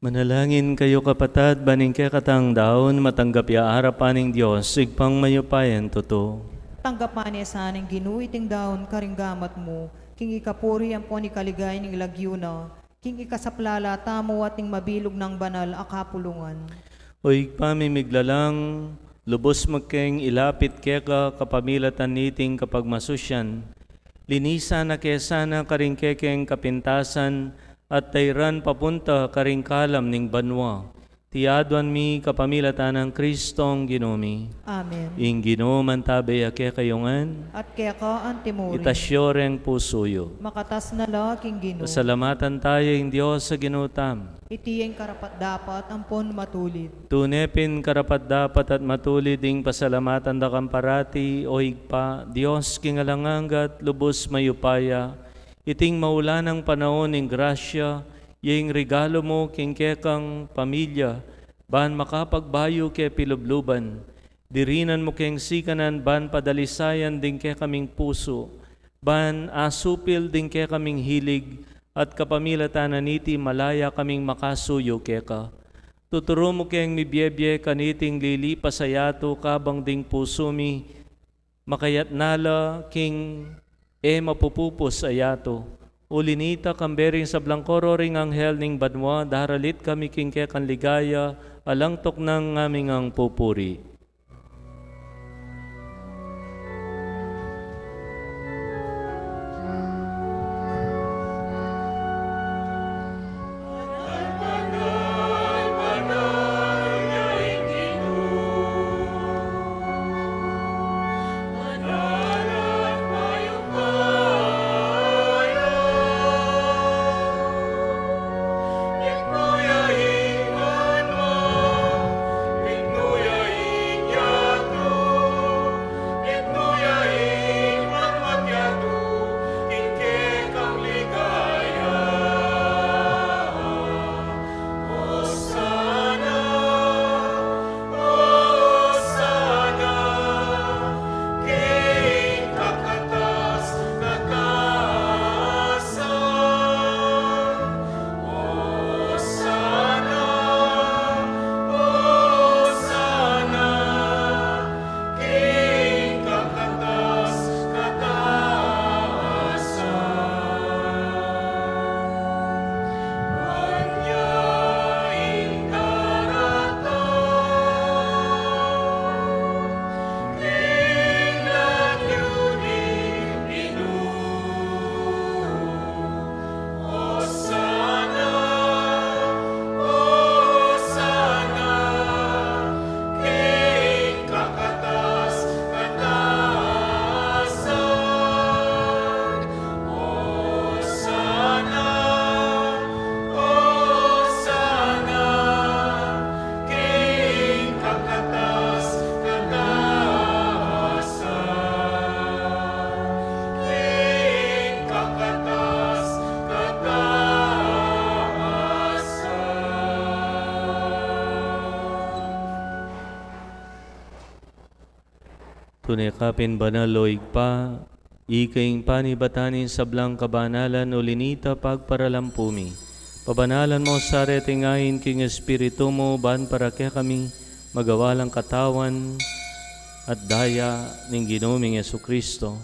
Manalangin kayu, kapatad, ban ing kekatang daun matanggap ya arapan ning Dios Ibpang mayupayang tutu. Tanggapan na sana ning Ginu iting daun karing gamat mu, king ikapuri ampon ikaligaya ning lagyu na, king ikasaplala tamu at ning mabilug nang banal a kapulungan. O Ibpa ming miglalang, lubus mu keng ilapit keka kapamilatan niting kapagmasusyan. Linisan na ke sana karing kekeng kapintasan at tayran papunta karing kalam ning banua. Iti aduan mi kapamilatan nang Kristong Ginu mi. Amen. Ing Ginu mantabe ya kekayu ngan. At keka antimurin. Itas yu reng pusu yu. Makatas na la king Ginu. Pasalamatan taya ing Dios a Ginu tamu. Iti ing karapat-dapat ampon matulid. Tune pin karapat-dapat at matulid ing pasalamatan da kang parati, O Ibpa, Dios king alang angga at lubus mayupaya, iting maulanang panaun ning grasya, ya ing regalu mu king kekang pamilya, ban makapagbayu ke pilubluban, dirinan mu keng sikanan ban padalisayan ding kekaming pusu, ban asupil ding kekaming hilig, at kapamilatan na niti malaya kaming makasuyu keka. Tuturu mu keng mibiebie kaniting lilipas a yatu kabang ding pusu mi, makayatna la king e mapupupus a yatu. Uli nita, kambe ring sablang koro ring anghel ning banua, daralit kami king kekang ligaya, alang tuknang ngaming pupuri. Tune ka pin banal, o Ibpa, ika ing panibatan ning sablang kabanalan, uli nita pagparalampu mi. Pabanalan mu sa reting ain king Espiritu mu, ban para kekami magawa lang katawan at daya ning Ginu ming Jesucristo.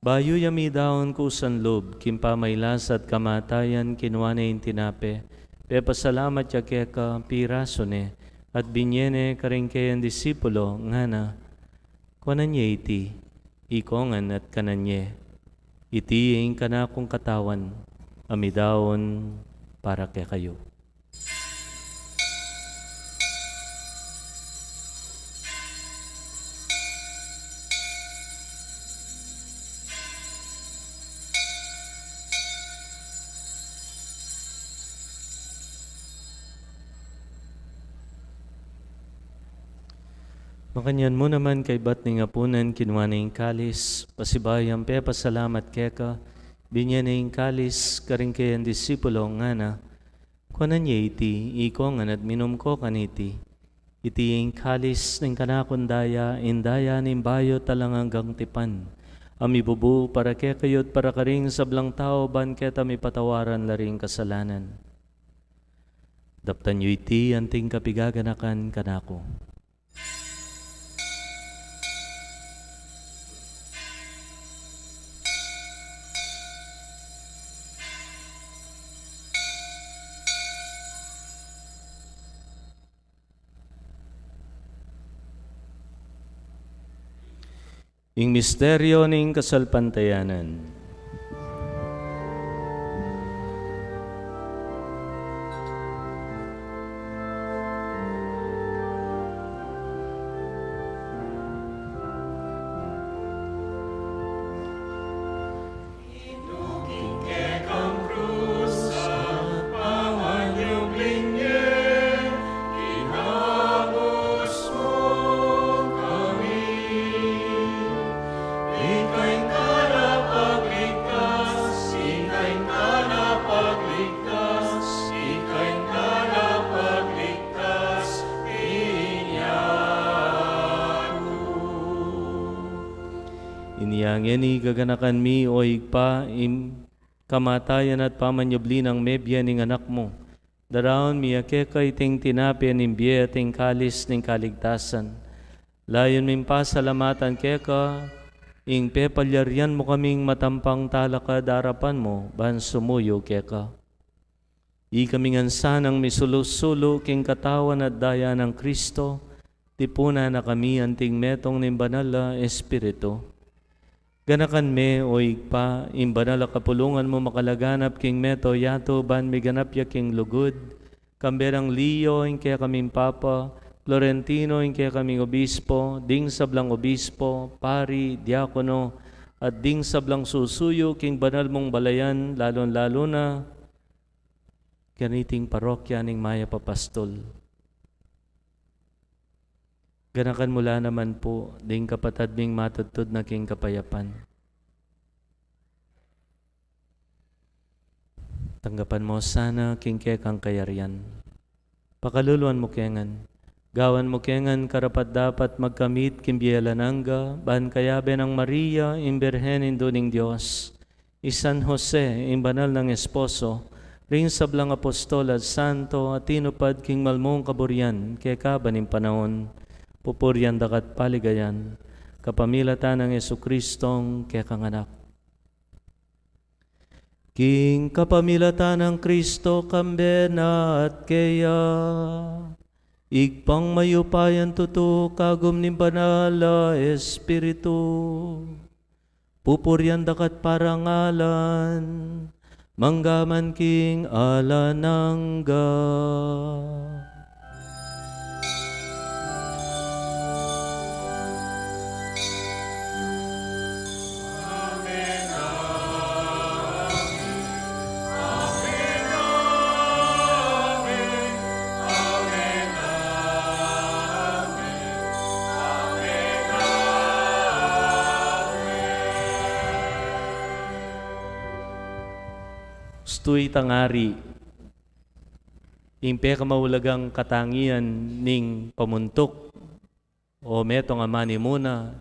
Bayu ya midaun kusan lub king pamailas at kamatayan, kinua ne ing tinape, pepasalamat ya keka, pirasu ne, at binye ne karing keyang disipulo, ngana: Kuanan ye iti, ikongan at kanan ye. Iti ing kanakung katawan, a midaun para kekayu. Makanyan mu naman, kaybat ning apunan, kinua ne ing kalis, pasibayu yang pepasalamat keka, binye ne ing kalis karing keyang disipulo, ngana: Panan ye iti, ikong ngan at minum ko kaniti. Iti ing kalis ning kanakung daya, ing daya ning bayu at alang anggang tipan, a mibubu para kekayu at para karing sablang tau, ban keta mipatawaran la ring kasalanan. Daptan yu iti anting kapigaganakan kanaku. Ing misteryo ning kasalpantayanan. Inya ngeni gaganakan mi, o Ibpa, ing kamatayan at pamanyubli nang mebie ning Anak mu. Daraun mi ya keka iting tinape ning bie at ing kalis ning kaligtasan. Layun ming pasalamatan keka ing pepalyarian mu kaming matampang talakad arapan mu ban sumuyu keka. Ikami ngan sanang misulu-sulu king katawan at daya nang Kristo, tipunan na kami anting metung ning Banal a Espiritu. Ganakan me, o Ibpa, ing banal a kapulungan mu makalaganap king mabilug a yatu ban miganap ya king lugud, kambe nang Leo ing kekaming Papa, Florentino ing kekaming Obispo, ding sablang obispo, pari, diakono, at ding sablang susuyu king banal mung balayan, lalung-lalu na kaniting parokya ning Mayap a Pastol. Ganakan mu la naman pu ding kapatad ming matudtud na king kapayapan. Tanggapan mu sana king kekang kayarian. Pakaluluan mu ke ngan. Gawan mu ke ngan karapat-dapat magkamit king bie alang angga, ban kayabe nang Maria, ing Birhen Indu ning Dios, i San Jose, ing banal nang esposo, ring sablang apostol at santo, a tinupad king mal mung kaburian kekaba ning panaun, pupurian da ka at paligayan, kapamilatan nang Jesucristong kekang Anak. King kapamilatan nang Kristo, kambe na at keya, Ibpang mayupayang tutu, kagum ning Banal a Espiritu, pupurian da ka at parangalan, mangga man king alang angga. Ustu itang ari, ing pekamaulagang katangian ning pamuntuk o metung a manimuna,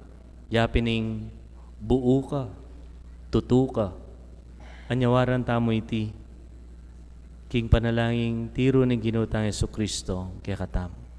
yapin ing buu ka, tutu ka. Anyawaran tamu iti king panalangin tiru ning Ginu tang Jesucristo kekatamu.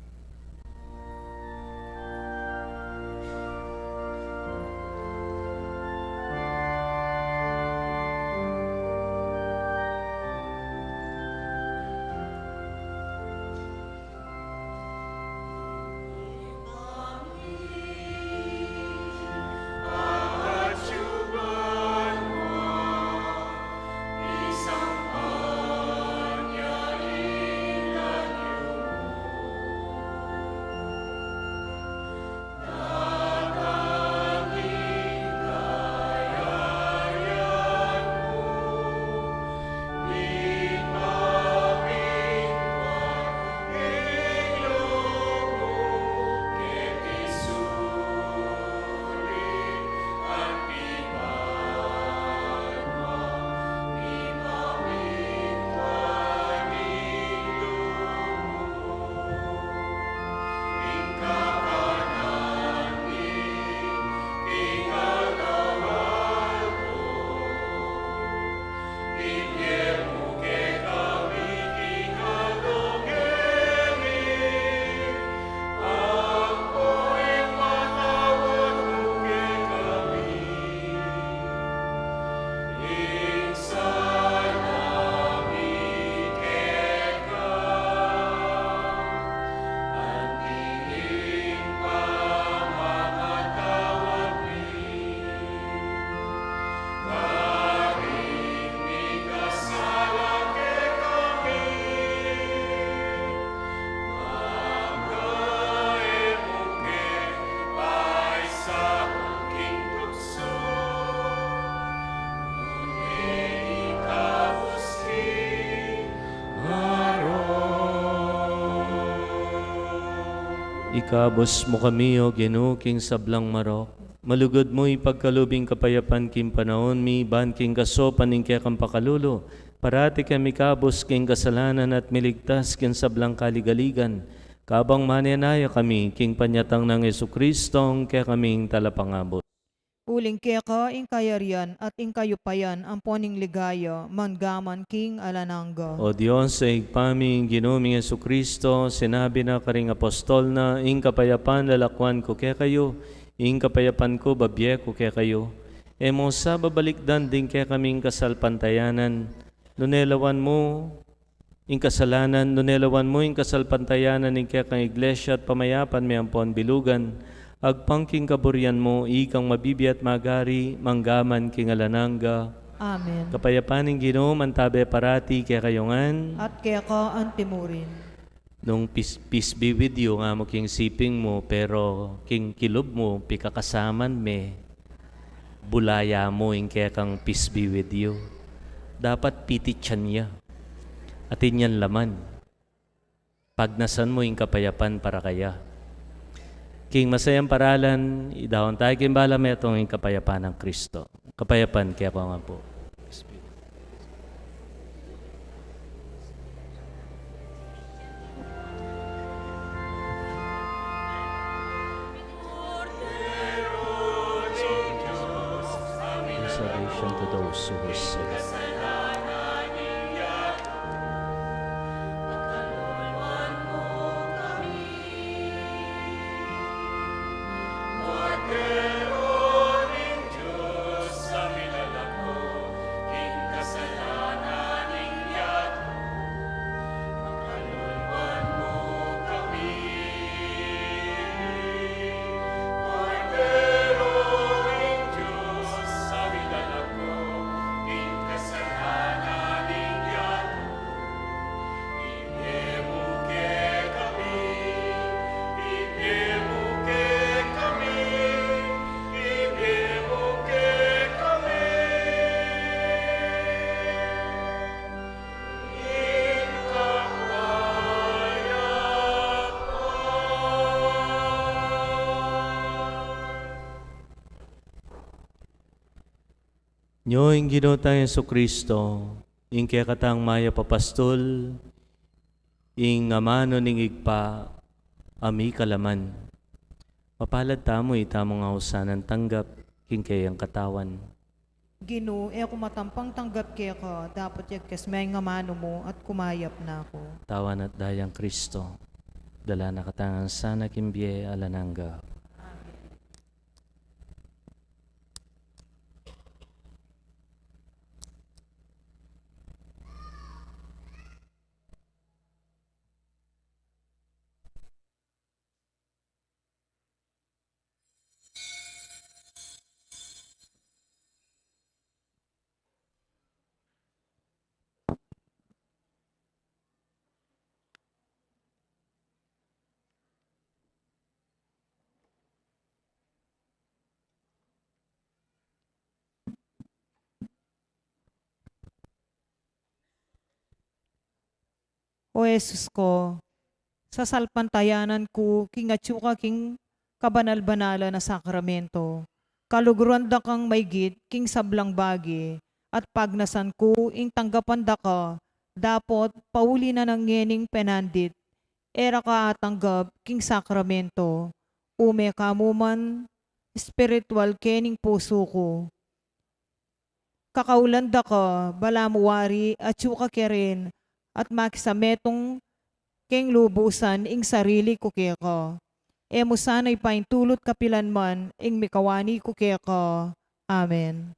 Ikabus mu kami, O Ginu, king sablang marok. Malugud mu ipagkalub ing kapayapan king panaun mi, ban king kasaupan ning kekang pakalulu, parati kami ikabus king kasalanan at miligtas king sablang kaligaligan. Kabang manenaya kami king panyatang nang Jesucristo, ing kekaming Talapangabus. Uling keka ing kayarian at ing kayupayan ampon ing ligaya, mangga man king alang angga. O Dios, Ibpa mi, ing Ginu ming Jesucristo, sinabi na karing apostol na, ing kapayapan lalakwan ku kekayu, ing kapayapan ku bibie ku kekayu. E mu sa babalikdan ding kekaming kasalpantayanan, nune lawan mu ing kasalanan, nune lawan mu ing kasalpantayanan ning kekang Iglesia at pamayapan mi ampon bilugan, agpang king kaburian mu, ikang mabibie at magari, mangga man king alang angga. Amen. Kapayapan ning Ginu mantabe parati kekayu ngan. At keka antimurin. Nung peace, peace be with you, nga mu king siping mu, pero king kilub mu, pikakasaman me. Bulaya mu ing kekang peace be with you. Dapat pitityan ya. Atin yang laman. Pagnasan mu ing kapayapan para kaya. King masayang paralan, idaun tayu king bala metung ing kapayapan nang Kristo. Kapayapan kekayu ngan pu. Salvation to those who are saved. Nyo ing Ginu tang Jesucristo, ing kekatang mayap a pastul, ing amanu ning Ibpa a mikalaman. Mapalad tamu, itamung ausan a tanggap king keyang katawan. Ginu, e ku matampang tanggap keka, dapot yagkas me ing amanu mu at kumayap na ku. Katawan at dayang Kristo, dala na katamu ngan sana king bie alang angga. Amen. O Jesus ku, sasalpantayanan ku king atyu ka king kabanal-banalan a sakramento. Kaluguran da kang maigit king sablang bage, at pagnasan ku ing tanggapan da ka, dapot pauli na nang ngening penandit, e ra ka atanggap king sakramento. Ume ka mu man espiritual kening pusu ku. Kakaulan da ka, balamu wari atyu ka kerin, at makisametung keng lubusan ing sarili ku keka. E mu sana ipaintulut kapilan man ing mikawani ku keka. Amen.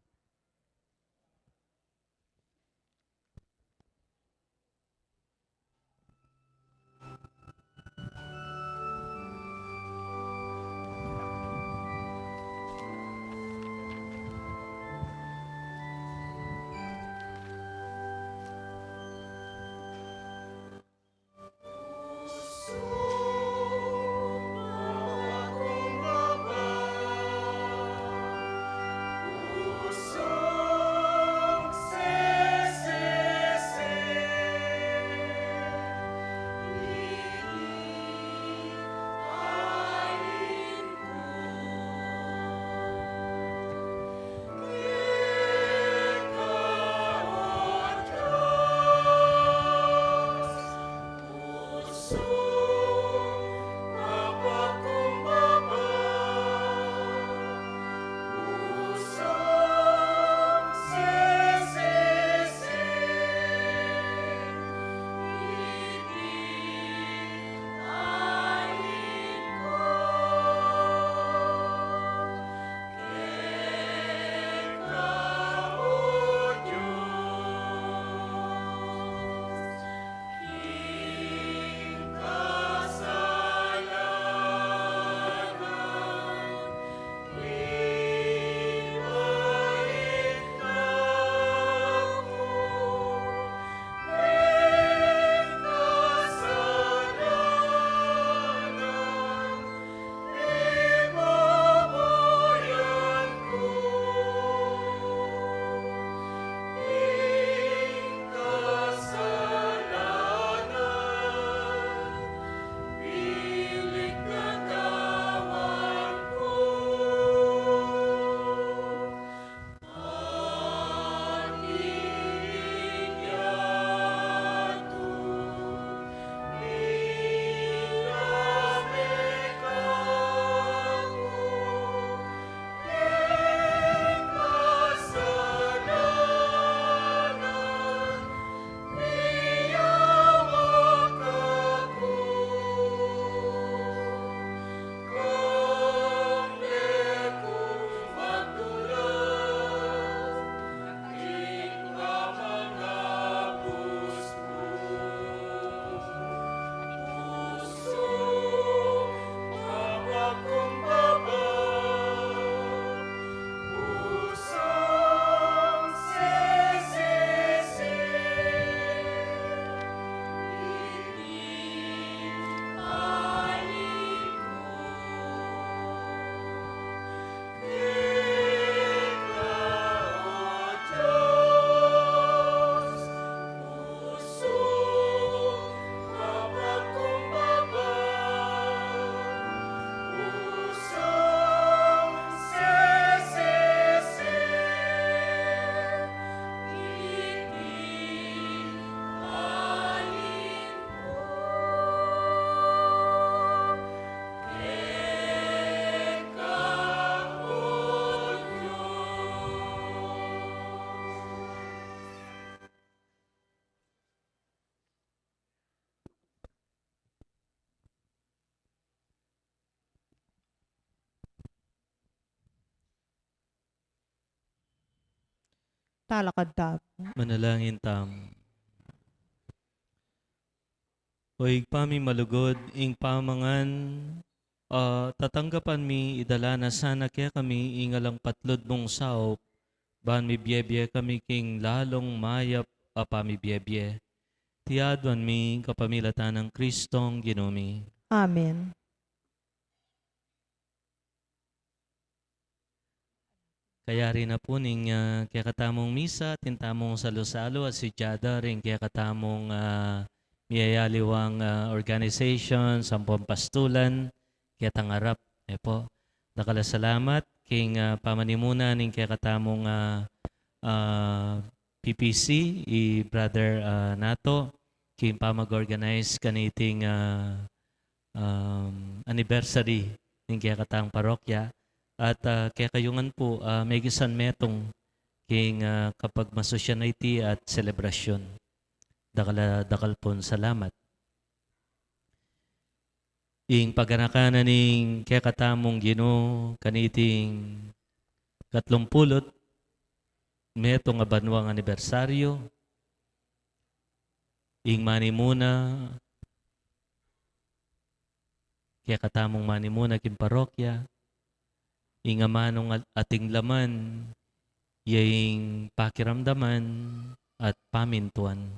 talakad tamu. Manalangin tamu. O Ibpa mi malugud, ing pamangan, ah, tatanggapan mi, idala na sana kekami ing alang patlud mung saup, ban mibiebie kami king lalung mayap a pamibiebie. Iti aduan mi kapamilatan nang Kristong Ginu mi. Amen. Kayari na pu ning, ah, kekatamung misa, atin tamung salu-salu at sidyada ring kekatamung, ah, miyayaliwang, ah, organization, sampuan pastulan, ketang arap, e pu. Dakal a salamat king, ah, pamanimuna ning kekatamung, ah, ah, P P C, i Brother, ah, Nato, king pamag-organize kaniting, ah, um, anniversary ning kekatang parokya. At, ah, kekayu ngan pu, ah, mekisan metung king, ah, kapagmasusyan a iti at selebrasyun. Dakal a, dakal pung salamat. Ing paganakan na ning kekatamung Ginu kaniting katlumpulu't metung a banwang anibersaryu, ing manimuna, kekatamung manimuna king parokya, ing amanung at-, ating laman, ya ing pakiramdaman at pamintuan.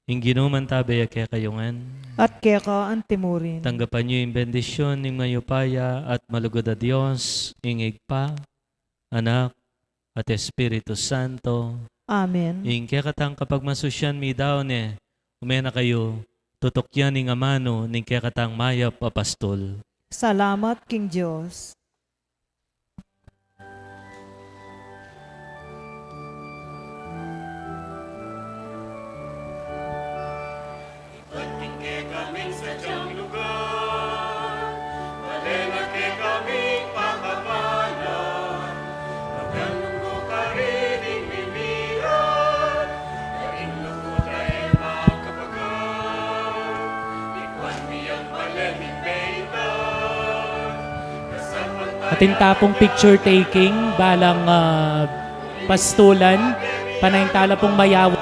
Ing Ginu mantabe ya kekayu ngan. At keka antimurin. Tanggapan yu ing bendisyun ning mayupaya at malugud a Dios, ing Ibpa, Anak, at Espiritu Santo. Amen. Ing kekatang kapagmasusyan midaun ne, ume na kayu, tutukyan ing amanu ning kekatang mayap a pastul. Salamat king Dios. Ibat king kekaming sadyang lugar, bale na kekaming pakamalan, lugar nung karin ing mimiran, karin nung tae makapagal, ikwan mi yang bale mi peitan. Atin ta pung picture taking, balang, ah, pastulan, panayan tala pung mayawa.